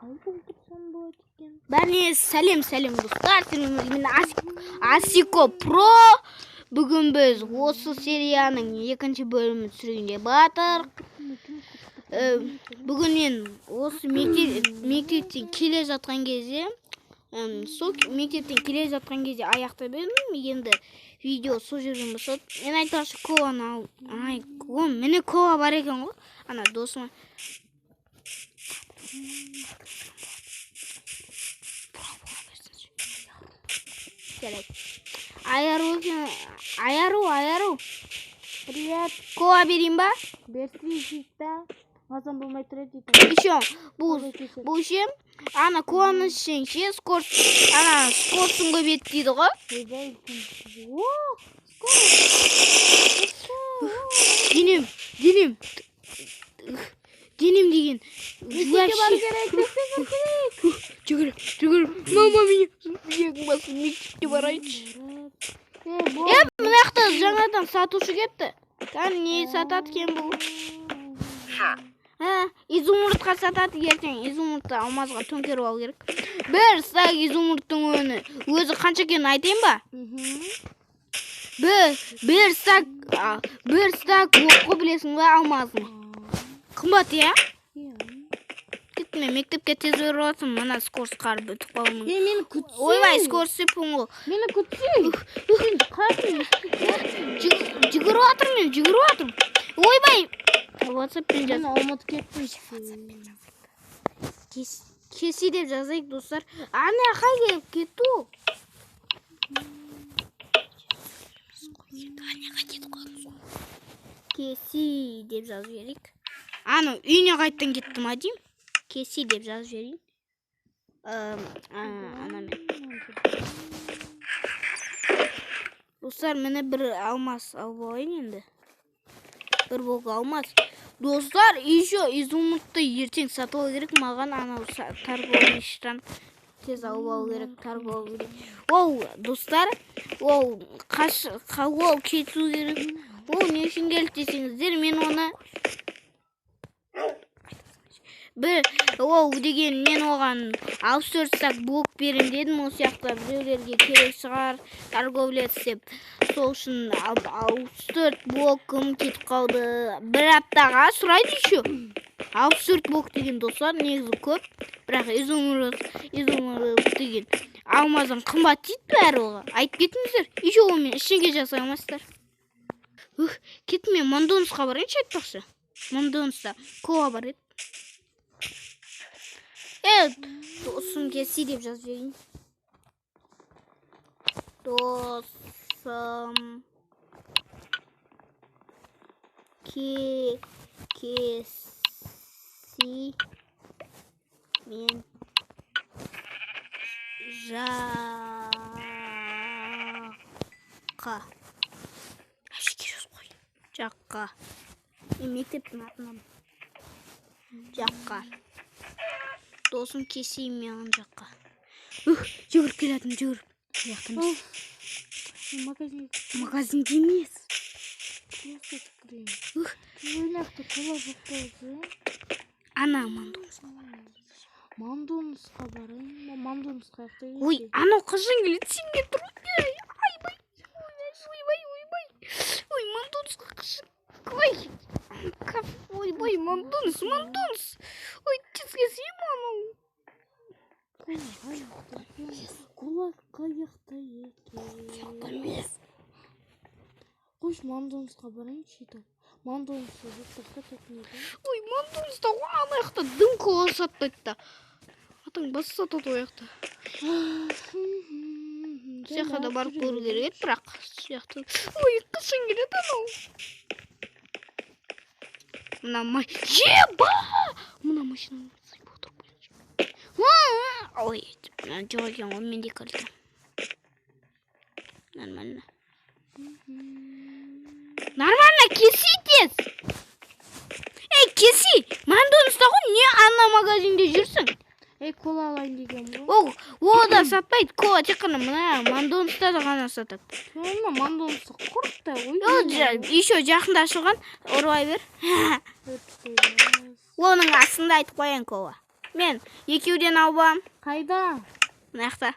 Қалай толтырсам болады екен? Бәріне сәлем, сәлем, достар! Сіздермен Асико Про. Бүгін біз осы серияның екінші бөлімін түсіргенге батыр. Бүгін мен осы мектептен келе жатқан кезде, сол мектептен келе жатқан кезде аяқтап едім. Енді видео сол жерден басталды. Мен айтпақшы, коланы ал. Ай, о, міне кола бар екен ғой. Ана досыма. Жарайды. Айару екен. Айару, Айару. Привет. Кола берейін ба? Берсей да. Мазам болмай тұр еді дейді. Еще бұл ше, ана коланы ішсең ше, скорость, ана скоростың көбейеді дейді ғой. Ойбай, үлкен. О, скорость. Денем, денем. Денем деген. Мектепке бару керек, мектепке бару керек. Жүгір, жүгір. Мама мені ең басын мектепке барайыншы. Е, бол. Е, мына жақта жаңадан сатушы келіпті. Кәне, не сатады екен бұл? Ha, изумрудқа сатады ертең. Изумрудты алмазға төңкеріп алу керек. Бір стак изумрудтың өні. Өзі қанша екенін айтайын ба? Мгм. Бір стак, бір стак оқы білесің ба алмаздың? Қымбат, иә? Иә. Кеттім мен мектепке тез барып жатырмын. Мына скорость қар бітіп қалуы мүмкін. Е, мені күтсей. Ойбай, скорость деппін ғой. Мені күтсей. Сен қайсың? Жүгіріп жатырмын мен, жүгіріп жатырмын. Ойбай! WhatsApp-пен жаз. Мен ұмытып кеттім. Кеси деп жазайық, достар. Ана жаққа келіп кетті ол. Ана жаққа кетіп қалдыңыз ғой. Кеси деп жазу керек. Ана үйіне қайттан кетті ма деймін. Кеси деп жазып жіберейін. Анамен. Достар, міне бір алмаз алып алайын енді. Бір блок алмаз. Достар, еще изумрудты ертең сатып алу керек. Маған анау торговый тез алып алу керек, торговый. Ол, достар, ол ол кету керек. Ол не үшін келді десеңіздер, мен оны бір ол деген мен оған 64 стак блок беремін дедім. Ол сияқты біреулерге керек шығар торговля істеп. Сол үшін 64 блокым кетіп қалды. Бір аптаға сұрайды еще. 64 блок деген, достар, негізі көп. Бірақ изумруд деген алмаздан қымбат дейді барлығы. Айтып кетіңіздер. Еще онымен ештеңе жасай алмайсыздар. Ух, кеттім мен Мондонсқа барайыншы айтпақшы. Мондонста кола бар еді. Досым келсе деп жазып жіберейін. Досым кеси мен жаққа. Әшке жазып қой. Жаққа. Мен мектептің атынан. Жаққа. Досым кесейін маған жаққа. Ух, жүгіріп келатырмын, жүгіріп. Жақта емес. Магазин. Магазинде емес. Кірейін. Ух. Мына жақта кола жоқ па өзі? Ана Мандонсқа барайын. Мандонсқа барайын ба? Мандонс қаяқта екен? Ой, анау қашан келеді? Сен келіп тұр. Ойбай, ойбай, ойбай. Ой, Мандонсқа қашан. Ой, ойбай, Мандонс, Мандонс. Ой, тез келсейін анау. Кола қаяқта екен? Кола қаяқта екен? Емес. Қойшы, Мандонсқа барайыншы так. Мандонсқа жоқ тастап екен. Ой, Мандонста ғой, ана жақта дым кола сатпайды да. Атаң бас сатады ол жақта. Сол жаққа да барып көру керек еді, бірақ сол жақта. Ой, қашан келеді анау? Мына еба! Мына машинаны сыйып отырып қояйыншы. Ой, мына жоқ екен ғой, менде карта. Нормально. Нормально, кеси тез. Ей, кеси! Мандонста ғой, не ана магазинде жүрсің? Ей, кола алайын деген ғой. Ол да сатпайды, кола тек қана мына Мандонста да ғана сатады. Мына Мандонста құрттай ғой. Ол еще жақында ашылған, ұрып бер. Оның астында айтып қояйын кола. Мен екеуден алып аламын. Қайда? Мына жақта.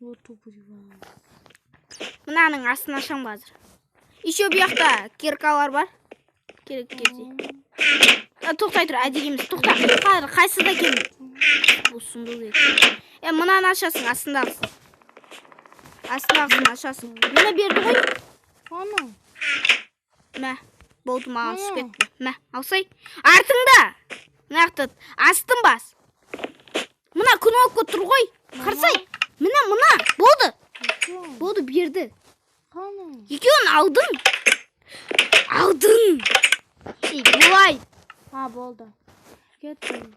Вот тупой. Мынаның астын ашамын қазір. Еще бұл жақта киркалар бар. Керек кезде. Тоқтай тұр, әдейі емес. Тоқта. Қазір қайсыда екен? Бұл сундук екен. Мынаны ашасың, астындағысын. Астындағысын ашасың. Мені берді ғой. Ана. Мә, болды, маған түсіп кетті. Мә, алсай. Артыңда. Мына жақта астын бас. Мына кнопка тұр ғой. Қарасай. Мына, мына. Болды. Болды, берді. Қана. Екеуін алдың. Алдың. Ей, былай. А, болды. Кеттім.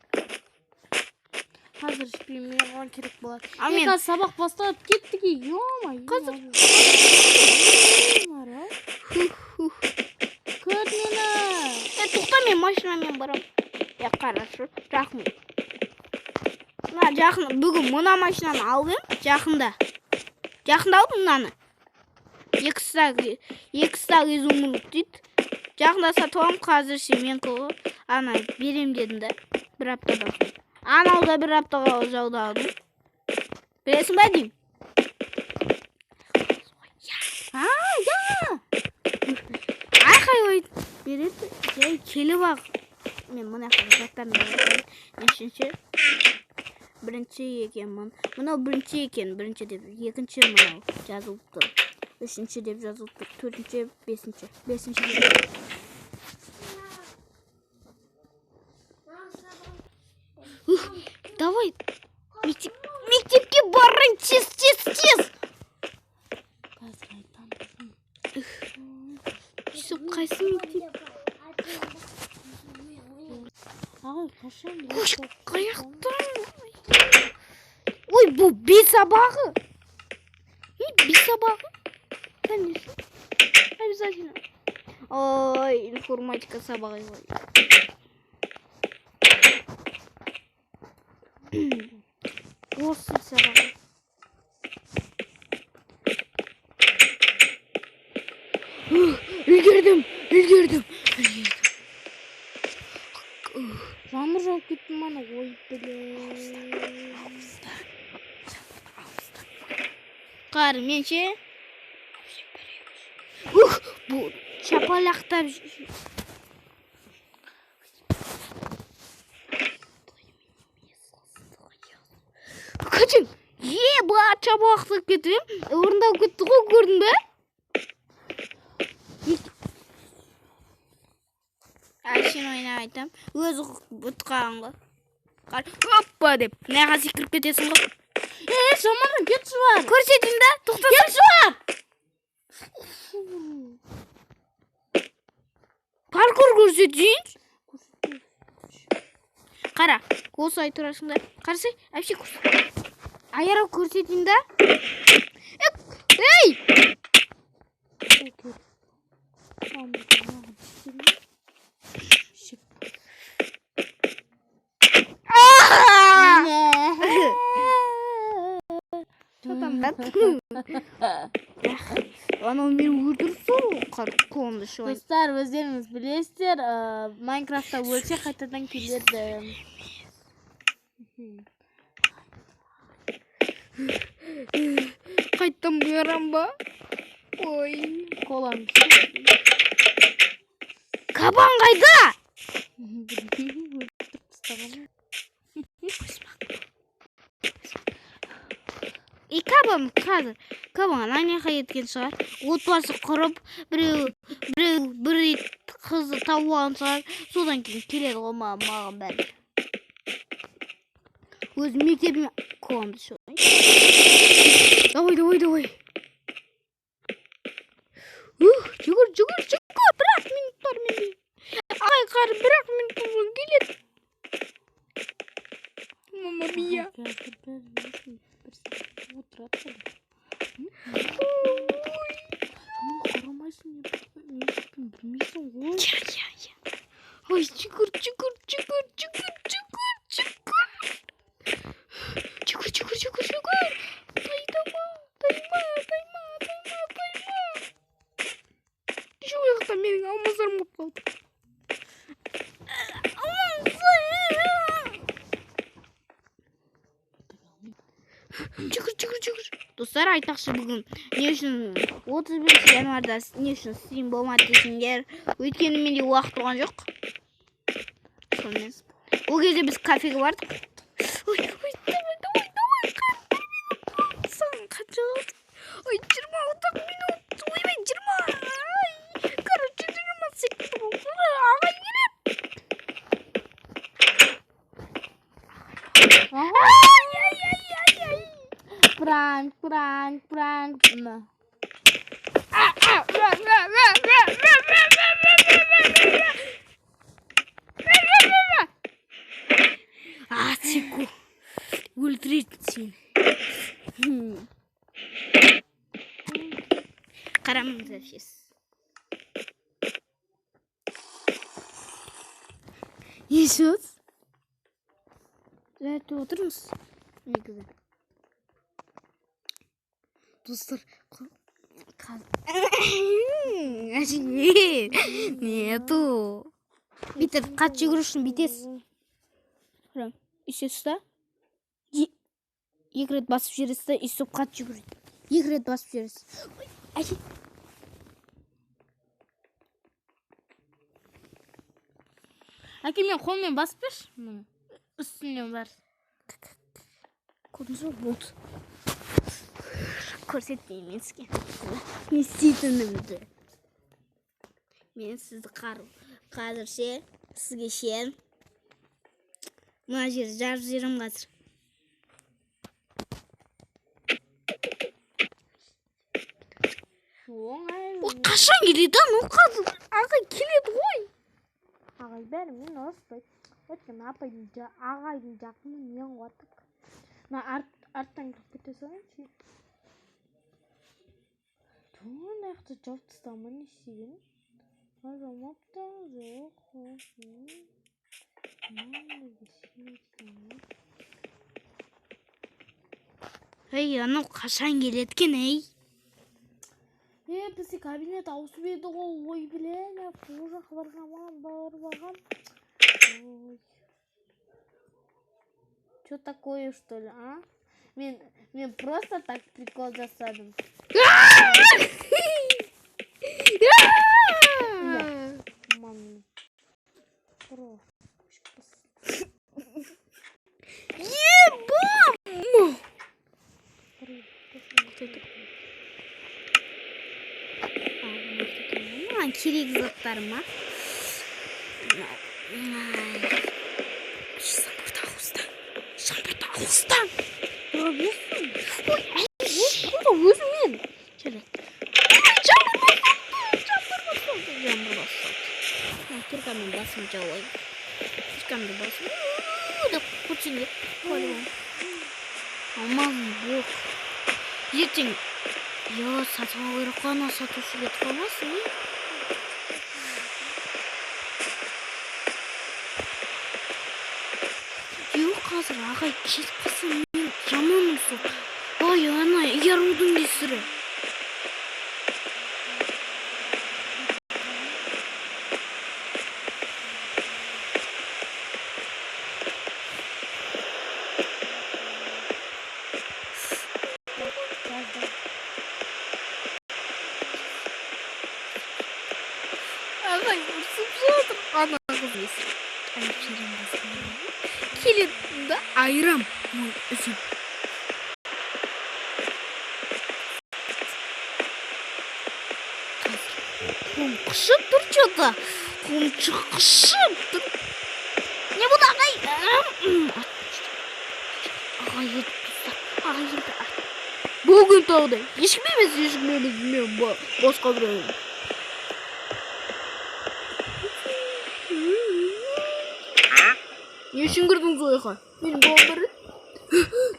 Қазір ішпеймін, маған керек болады. Ал мен- Қазір сабақ басталып кеттік, ё-моё. Қазір. Хух, хух. Күт мені. Тоқта, мен машинамен барам. Қарашы, жақын. Мына жақын, бүгін мына машинаны алып едім, жақында. Жақында алдым мынаны. Екі стак изумруд дейді. Жақында сатып аламын, қазір ше мен ғой. Ана берем дедім да, бір аптадан соң. Анау да бір аптаға жауды алдым. Білесің ба деймін? А, я. Айқайлайды. Береді. Жай келіп ақ. Мен мына жақта заттарымды алып. Нешінші? Бірінші екен. Мынау бірінші екен, бірінші деп. Екінші мынау жазылып тұр. Үшінші деп жазылып тұр. Төртінші, бесінші. Бесінші деп. Ух, давай. Мектепке барайын, тез, тез, тез. Қазір айтамын. Жүсіп, қайсы мектеп? Ағай, қашан? Ой, қаяқтан? Ой, бұл бес сабағы. Не, бес сабағы? Конечно. Обязательно. Ой, информатика сабағы. Орыс тілі сабағы. Ух, үлгердім, үлгердім, үлгердім. Жаңбыр жауып кетті мана, ой, блин. Қар, мен ше? Ух, бұл шапалақтап Қачың! Е, бұл шапалақтап кетіп ем. Орындалып кетті ғой, көрдің бе? Әшейін ойнап айтам. Өзі ұтқаған ғой. Қар, оппа деп. Мынаға секіріп кетесің ғой. Е, шамадан кетші бар. Көрсетейін да, тоқтаса. Кетші бар. Паркур көрсетейін. Қара, осылай тұрасың да. Қарасай, әпше көрсет. Аяра көрсетейін да. Ей! Анау мені өлтіріп ғой, қолымды шойын. Достар, өздеріңіз білесіздер, Майнкрафтта өлсе қайтадан келеді. Қайттан барам ба? Ой. Колам. Кабан қайда? Өлтіріп тастаған. И кабан қазір. Кабан ана жаққа кеткен шығар. Отбасы құрып, біреу, бір ит қызды тауып алған шығар. Содан кейін келеді ғой маған бәрі. Өз мектебіме коламды шығайын. Давай, давай, давай. Ух, жүгір, жүгір, жүгір. Бір-ақ минут бар менде. Ай, қар, бір-ақ минут соң келеді. Мама мия. Қарамайсың, не білмейсің ғой. Я, я, я. Ой, жүгір, жүгір, жүгір, жүгір, жүгір, жүгір. Жүгір, жүгір, жүгір, жүгір. Тайдама, тайма, тайма, тайма, тайма. Еще ол жақта менің алмаздарым болып қалды. Алмаздар. Жүгір, жүгір, жүгір. Достар, айтпақшы, бүгін не үшін 31 январда не үшін стрим болмады десеңдер, өйткені менде уақыт болған жоқ. Сонымен. Ол кезде біз кафеге бардық. Ой, ой, давай, давай, давай. Саған қанша қалды? Ой, 26 минут. Ойбай, 20. Ай, короче, 20 секунд болды. Ағай келеді. Ай, ай, ай, ай, ай. Пранк, пранк, пранк. На. А, Цику. Өлтіреді сені. Қарамаңыздар сейчас. Не сөз? Жарайды, отырмыз. Негізі. Достар, нету. Бүйтіп қатты жүгіру үшін бүйтесіз. Прям үсесіз да. Екі рет басып жібересіз да, өйстіп қатты жүгіреді. Екі рет басып жібересіз. Ой, әже. Әке, мен қолмен басып берші мұны. Үстінен бар. Көрдіңіз бе? Болды. Көрсетпеймін мен сізге не істейтінімді. Мен сізді қазір ше, сізге ше. Мына жерді жарып жіберемін қазір. Оңай. Ой, қашан келеді анау қазір? Ағай келеді ғой. Ағай бәрі мен ұрыспайды. Өйткені апайдың ағайдың жақыны мен ғой. Мына арттан кіріп кете салайыншы. Ту, мына жақты жауып тастамай не істеген? Жаумапты, жоқ. Ей, анау қашан келеді екен, ей? Е, бізде кабинет ауысып еді ғой. Ой, блин, ол жаққа барған, барып алғам. Ой. Чё такое, что ли, а? Мен просто так прикол жасадым. Мам. Ебам! Маған керек заттар ма? Шампырды ауыздан. Шампырды ауыздан. Ой, Өзімен. Жарайды. Жаңбыр басталды, жаңбыр басталды, жаңбыр басталды. Мына киркамен басым жауайын. Киркамды басым. Деп көрсеңдер, по-любому. Алмазный блок. Ертең я сатып алу керек қой, ана сатушы кетіп қалмасын, е? Жоқ, қазір ағай келіп қалса, мен жаманмын сол. Ой, ана ярудың кесірі. Ағай ұрсып жатыр. Ана қыз несі? Айып жіберемін басына. Келеді да айырам. Ой, үзем. Қазір қолым қышып тұр чё-то. Қолым қышып тұр. Не болды, ағай? Ағай келді, достар. Ағай келді. Бүгін тағы да ешкім емес, ешкім емес, мен басқа біреу. Не үшін кірдіңіз ол жаққа? Менің балам бар еді.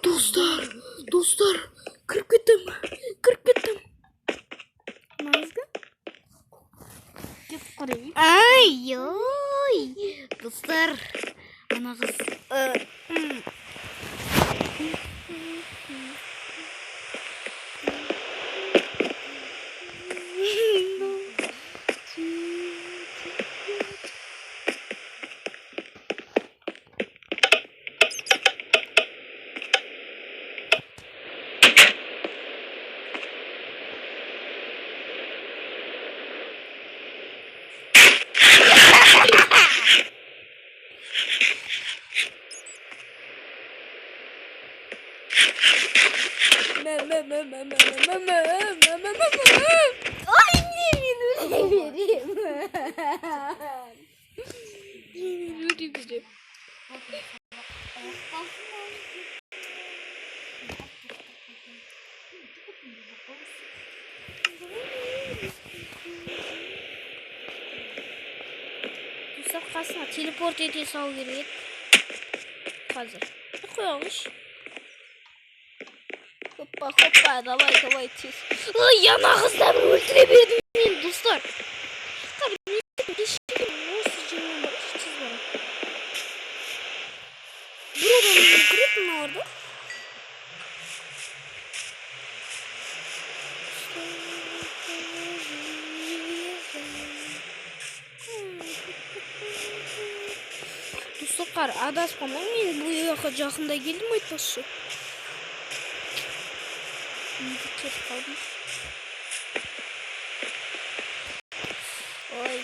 Достар, достар, кіріп кеттім, кіріп кеттім. Маңызды? Кетіп қарайын. Ай, ой, достар, ана қыз. Мә, мә, мә, мә, мә, мә, мә, мә, мә, мә, мә. Ай, не, мен өле беремін. Мен өле беремін. Достар, қасына телепорт ете салу керек еді. Қазір. Қоялыш. Хоппа, хоппа, давай, давай, тез. Ой, ана қыздарды өлтіре бердім мен, достар. Қар, мен кешірім, осы жермен барайыншы, тез барайын. Бір адам өлтіреді мыналарды. Достар, қар, адасып қалмай, мен бұл жаққа жақында келдім айтпақшы. Неге кетіп қалдым? Ой.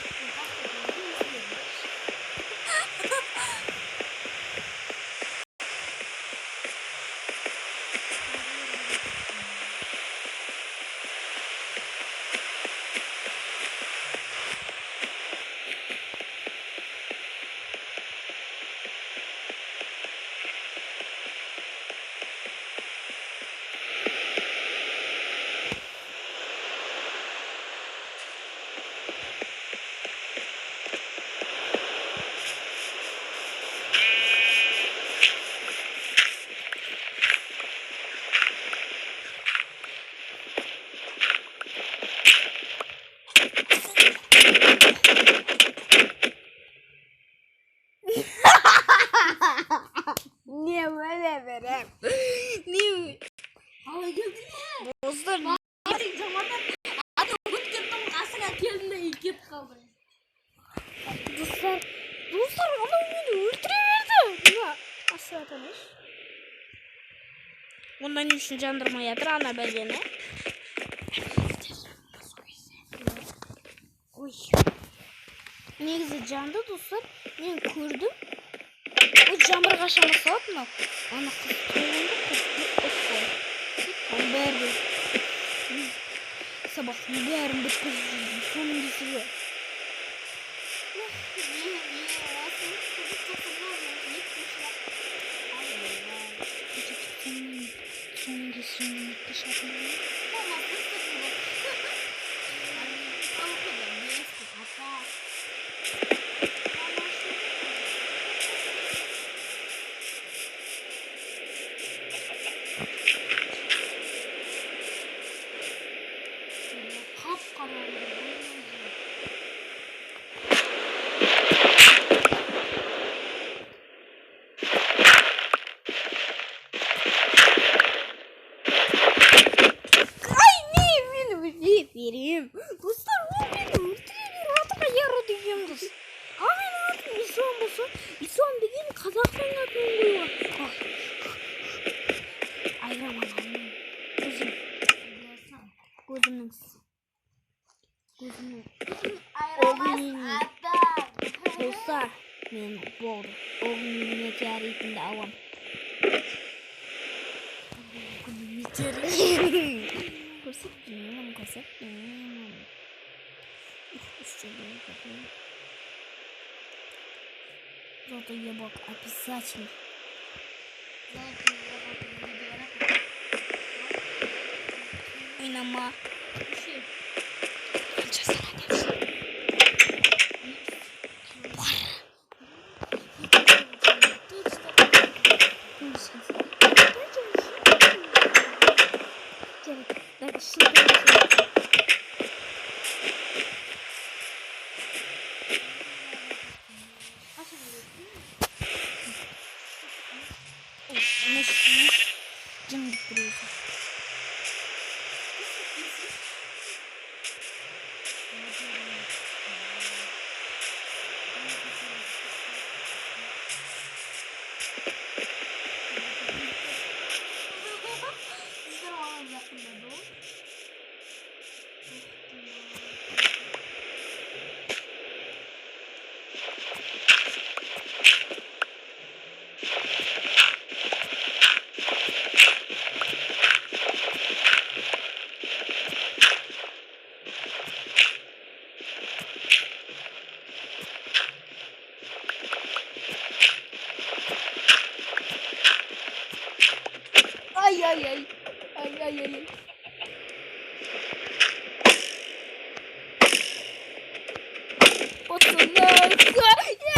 Не өле берем. Не Қалай келдің? достар, Ата өтіп кеттім, қасыңа келдім де кетіп қалдым. Достар, достар, анау мені өлтіре берді. Мына асыратыныш. Онда не үшін жандырмай жатыр ана бәлені? Ой. Негізі жанды, достар. Мен көрдім. Ол жаңбырға шама салады мынау. Ана қыз толғанды қой. Оның бәрі сабақтың бәрін біткізіп жүрдім. Соның кесірі. Соның кесірінен өтті шығатын. Қап-қараңғы. Ай, не, мен өле берем. Достар, ол мені өлтіре беріп жатыр Яру деген қыз. Ал менің атым Ислам болса, Ислам деген қазақтың атын қойған. Айыраман алмаймын. Өзім, өзімнің Айырамас адам. Достар, мен болды. Огненный метеоритімді алам. Метеорит. Көрсетпеймін, көрсетпеймін. Золотой яблок обязательно. Ойнама. Қанша сағат? Бар. Жын біреусі. Ай, ай, ай, ай, ай. Пацаны.